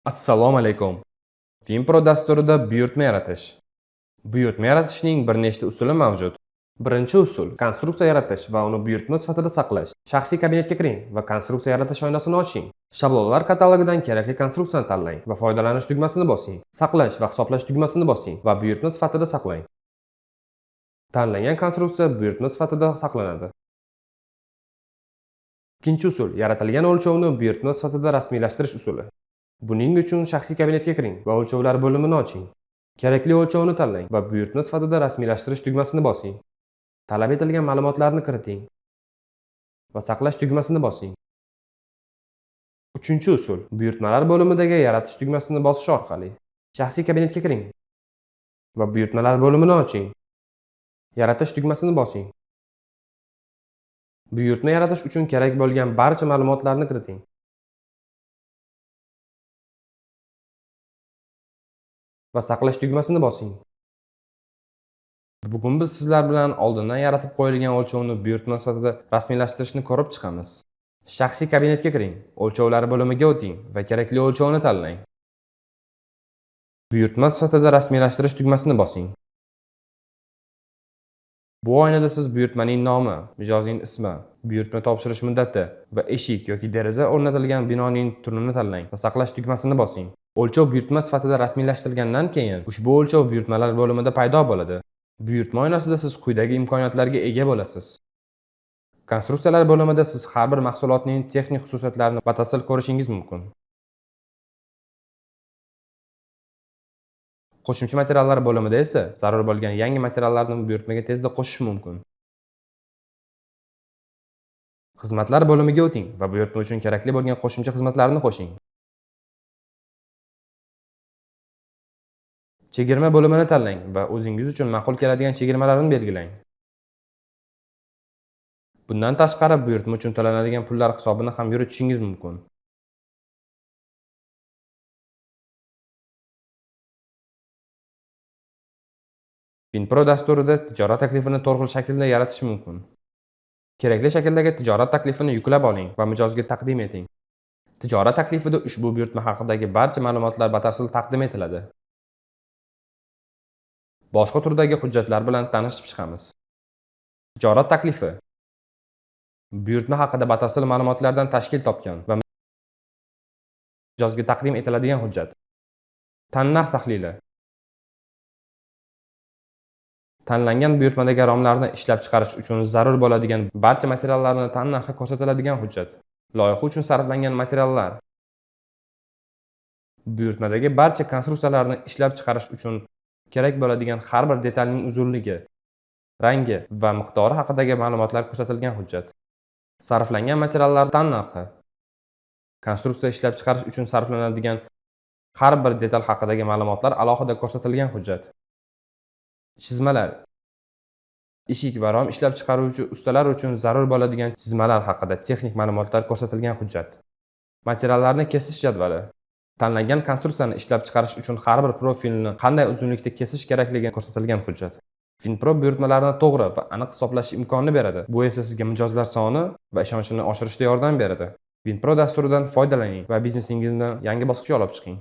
Assalomu alaykum. WinPro dasturida buyurtma yaratish. Buyurtma yaratishning bir nechta usuli mavjud. Birinchi usul konstruksiya yaratish va uni buyurtma sifatida saqlash. Shaxsiy kabinetga kiring va konstruksiya yaratish oynasini oching. Shablonlar katalogidan kerakli konstruksiyani tanlang va foydalanish tugmasini bosing. Saqlash va hisoblash tugmasini bosing va buyurtma sifatida saqlang. Tanlangan konstruksiya buyurtma sifatida saqlanadi. Ikkinchi usul yaratilgan o'lchovni buyurtma sifatida rasmiylashtirish usuli. Buning uchun shaxsiy kabinetga kiring va o'lchovlar bo'limini oching. Kerakli o'lchovni tanlang va buyurtma sifatida rasmiylashtirish tugmasini bosing. Talab etilgan ma'lumotlarni kiriting va saqlash tugmasini bosing. Uchinchi usul buyurtmalar bo'limidagi yaratish tugmasini bosish orqali. Shaxsiy kabinetga kiring va buyurtmalar bo'limini oching. Yaratish tugmasini bosing. Buyurtma yaratish uchun kerak bo'lgan barcha ma'lumotlarni kiriting va saqlash tugmasini bosing. Bugun biz sizlar bilan oldindan yaratib qo'yilgan o'lchovni buyurtma sifatida rasmiylashtirishni ko'rib chiqamiz. Shaxsiy kabinetga kiring, o'lchovlar bo'limiga o'ting va kerakli o'lchovni tanlang. Buyurtma sifatida rasmiylashtirish tugmasini bosing. Bu oynada siz buyurtmaning nomi, mijozning ismi, buyurtma topshirish muddati va eshik yoki deraza o'rnatilgan binoning turini tanlang va saqlash tugmasini bosing. O'lchov buyurtma sifatida rasmiylashtirilgandan keyin ushbu o'lchov buyurtmalar bo'limida paydo bo'ladi. Buyurtma oynasida siz quyidagi imkoniyatlarga ega bo'lasiz. Konstruksiyalar bo'limida siz har bir mahsulotning texnik xususiyatlarini batafsil ko'rishingiz mumkin. Qo'shimcha materiallar bo'limida esa zarur bo'lgan yangi materiallarni buyurtmaga tezda qo'shish mumkin. Xizmatlar bo'limiga o'ting va buyurtma uchun kerakli bo'lgan qo'shimcha xizmatlarni qo'shing. Chegirma bo'limini tanlang va o'zingiz uchun ma'qul keladigan chegirmalarni belgilang. Bundan tashqari, buyurtma uchun to'lanadigan pullar hisobini ham yuritishingiz mumkin. WinPro dasturida tijorat taklifini to'rt xil shaklda yaratish mumkin. Kerakli shakldagi tijorat taklifini yuklab oling va mijozga taqdim eting. Tijorat taklifida ushbu buyurtma haqidagi barcha ma'lumotlar batafsil taqdim etiladi. Boshqa turdagi hujjatlar bilan tanishib chiqamiz. Tijorat taklifi buyurtma haqida batafsil ma'lumotlardan tashkil topgan va mijozga taqdim etiladigan hujjat. Tannarx tahlili. Tanlangan buyurtmadagi romlarni ishlab chiqarish uchun zarur bo'ladigan barcha materiallarni tannarxi ko'rsatiladigan hujjat. Loyiha uchun sarflangan materiallar. Buyurtmadagi barcha konstruksiyalarni ishlab chiqarish uchun kerak bo'ladigan har bir detalning uzunligi, rangi va miqdori haqidagi ma'lumotlar ko'rsatilgan hujjat. Sarflangan materiallar tannarxi. Konstruksiya ishlab chiqarish uchun sarflanadigan har bir detal haqidagi ma'lumotlar alohida ko'rsatilgan hujjat. Chizmalar. Eshik va rom ishlab chiqaruvchi ustalar uchun zarur bo'ladigan chizmalar haqida texnik ma'lumotlar ko'rsatilgan hujjat. Materiallarni kesish jadvali. Tanlangan konstruksiyani ishlab chiqarish uchun har bir profilni qanday uzunlikda kesish kerakligi ko'rsatilgan hujjat. WinPro buyurtmalarni to'g'ri va aniq hisoblash imkonini beradi. Bu esa sizga mijozlar soni va ishonchini oshirishda yordam beradi. WinPro dasturidan foydalaning va biznesingizni yangi bosqichga olib chiqing.